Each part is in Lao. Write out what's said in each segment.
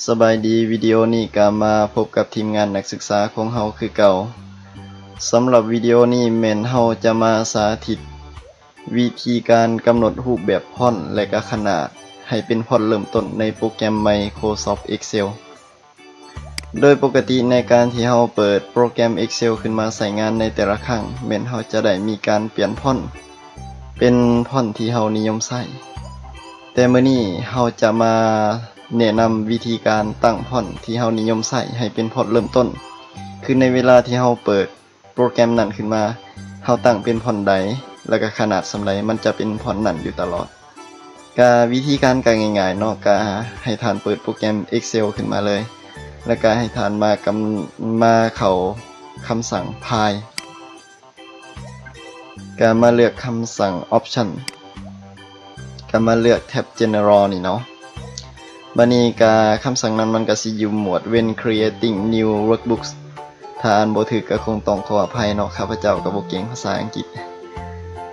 ສະບາຍດີ, ວິດີໂອນີ້ກໍມາພົບກັບທີມງານນັກສຶກສາຂອງເຮົາຄືເກົ່າ. ສຳລັບວິດີໂອນີ້ແມ່ນເຮົາຈະມາສາທິດວິທີການກຳນົດຮູບແບບຟອນ ແລະ ກະຂະໜາດໃຫ້ເປັນຟອນເລີ່ມຕົ້ນໃນໂປຣແກຣມ Microsoft Excel. ໂດຍປົກກະຕິໃນການທີ່ເຮົາເປີດໂປຣແກຣມ Excel ຂຶ້ນມາໃຊ້ງານໃນແຕ່ລະຄັ້ງ ແມ່ນເຮົາຈະໄດ້ມີການປ່ຽນຟອນເປັນຟອນທີ່ເຮົານິຍົມໃຊ້. ແຕ່ມື້ນີ້ເຮົາຈະມາແນະນຳວິທີການຕັ້ງຟອນທີ່ເຮົານິຍົມໃຊ້ໃຫ້ເປັນຟອນເລີ່ມຕົ້ນ ຄືໃນເວລາທີ່ເຮົາເປີດໂປຣແກຣມນັ້ນຂຶ້ນມາ ເຮົາຕັ້ງເປັນຟອນໃດ ແລ້ວກະຂະໜາດສ່ຳໃດ ມັນຈະເປັນຟອນນັ້ນຢູ່ຕະຫຼອດ. ກະວິທີການກະງ່າຍໆເນາະ, ກະໃຫ້ທ່ານເປີດໂປຣແກຣມ Excel ຂຶ້ນມາເລີຍ ແລ້ວກະໃຫ້ທ່ານມາກຳ ມາເຂົ້າຄຳສັ່ງ File ກະມາເລືອກຄຳສັ່ງ Option ກະມາເລືອກແທັບ General ນີ້ເນາະ. ບາດນີ້ກະຄຳສັ່ງນັ້ນມັນກະຊິຢູ່ໝວດ When creating new workbooks ຖ້າອ່ານບໍ່ຖືກກໍຄົງຕ້ອງຂໍອະໄພເນາະ, ຂ້າພະເຈົ້າກໍບໍ່ເກັ່ງພາສາອັງກິດ.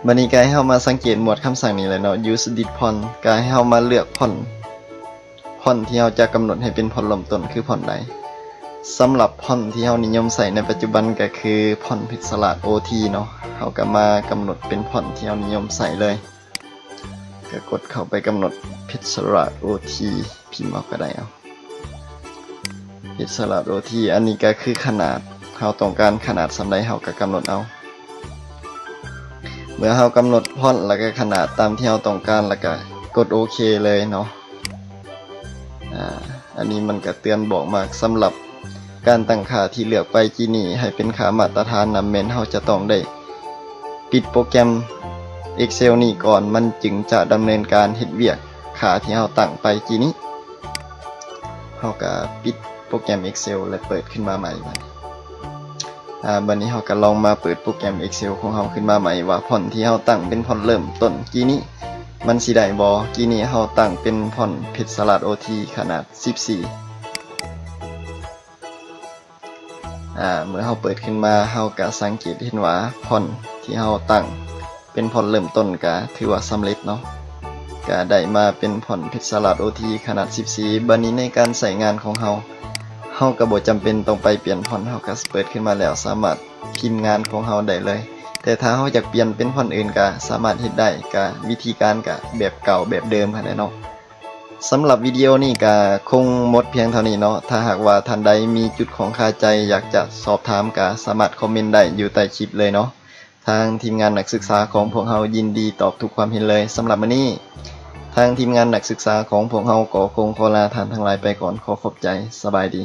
ບາດນີ້ກໍໃຫ້ເຮົາມາສັງເກດໝວດຄຳສັ່ງນີ້ແຫຼະເນາະ, Use this font ກໍໃຫ້ເຮົາມາເລືອກຟອນ ຟອນທີ່ເຮົາຈະກຳນົດໃຫ້ເປັນຟອນເລີ່ມຕົ້ນຄືຟອນໃດ. ສຳລັບຟອນທີ່ເຮົານິຍົມໃຊ້ໃນປັດຈຸບັນກໍຄືຟອນເພັດສະຫຼາດ ໂອທີ ເນາະ, ເຮົາກໍມາກຳນົດເປັນຟອນທີ່ເຮົານິຍົມໃຊ້ເລີຍ. ກໍກົດເຂົ້າໄປກຳນົດເພັດສະຫຼາດ ໂອທີ ພິມເອົາກໍໄດ້ ເອົາ ເພັດສະຫຼາດ ໂອທີ ອັນນີ້ກໍຄືຂະໜາດ, ເຮົາຕ້ອງການຂະໜາດສ່ຳໃດເຮົາກໍກຳນົດເອົາ. ເມື່ອເຮົາກຳນົດຟອນ ແລ້ວກໍຂະໜາດຕາມທີ່ເຮົາຕ້ອງການ ແລ້ວກໍກົດໂອເຄເລີຍເນາະ. ອາ ອັນນີ້ມັນກະເຕືອນບອກມາ. ສຳລັບການຕັ້ງຄ່າທີ່ເລືອກໄປກີ້ນີ້ໃຫ້ເປັນຄ່າມາດຕະຖານນຳ, ແມ່ນເຮົາຈະຕ້ອງໄດ້ປິດໂປຣແກຣມ Excel ນີ້ກ່ອນ, ມັນຈຶ່ງຈະດຳເນີນການເຮັດວຽກຄ່າທີ່ເຮົາຕັ້ງໄປກີ້ນີ້. ເຮົາກະປິດໂປຣແກຣມ Excel ແລະ ເປີດຂຶ້ນມາໃໝ່. ອາ ບາດນີ້ເຮົາກະລອງມາເປີດໂປຣແກຣມ Excel ຂອງເຮົາຂຶ້ນມາໃໝ່ ວ່າຟອນທີ່ເຮົາຕັ້ງເປັນຟອນເລີ່ມຕົ້ນກີ້ນີ້ ມັນຊິໄດ້ບໍ່? ກີ້ນີ້ເຮົາຕັ້ງເປັນຟອນເພັດສະຫຼາດ ໂອທີ ຂະໜາດສິບສີ່. ອາ ເມື່ອເຮົາເປີດຂຶ້ນມາ ເຮົາກະສັງເກດເຫັນວ່າຟອນທີ່ເຮົາຕັ້ງເປັນຟອນເລີ່ມຕົ້ນກະຖືວ່າສຳເລັດເນາະ, ກະໄດ້ມາເປັນຟອນເພັດສະຫຼາດ ໂອທີ ຂະໜາດສິບສີ່. ບາດນີ້ໃນການໃຊ້ງານຂອງເຮົາ ເຮົາກະບໍ່ຈຳເປັນຕ້ອງໄປປ່ຽນຟອນ, ເຮົາກະເປີດຂຶ້ນມາແລ້ວສາມາດພິມງານຂອງເຮົາໄດ້ເລີຍ. ແຕ່ຖ້າເຮົາຢາກປ່ຽນເປັນຟອນອື່ນກະສາມາດເຮັດໄດ້, ກະວິທີການກະແບບເກົ່າແບບເດີມຫັ້ນແຫຼະເນາະ. ສຳລັບວິດີໂອນີ້ກະຄົງໝົດພຽງເທົ່ານີ້ເນາະ. ຖ້າຫາກວ່າທ່ານໃດມີຈຸດຂ້ອງຄາໃຈ ຢາກຈະສອບຖາມ ກະສາມາດຄອມເມັນໄດ້ຢູ່ໃຕ້ຄລິບເລີຍເນາະ. ທາງທີມງານນັກສຶກສາຂອງພວກເຮົາຍິນດີຕອບທຸກຄວາມເຫັນເລີຍ. ສຳລັບມື້ນີ້ ທາງທີມງານນັກສຶກສາຂອງພວກເຮົາກໍຄົງຂໍລາທ່ານທັງຫຼາຍໄປກ່ອນ. ຂໍຂອບໃຈ. ສະບາຍດີ.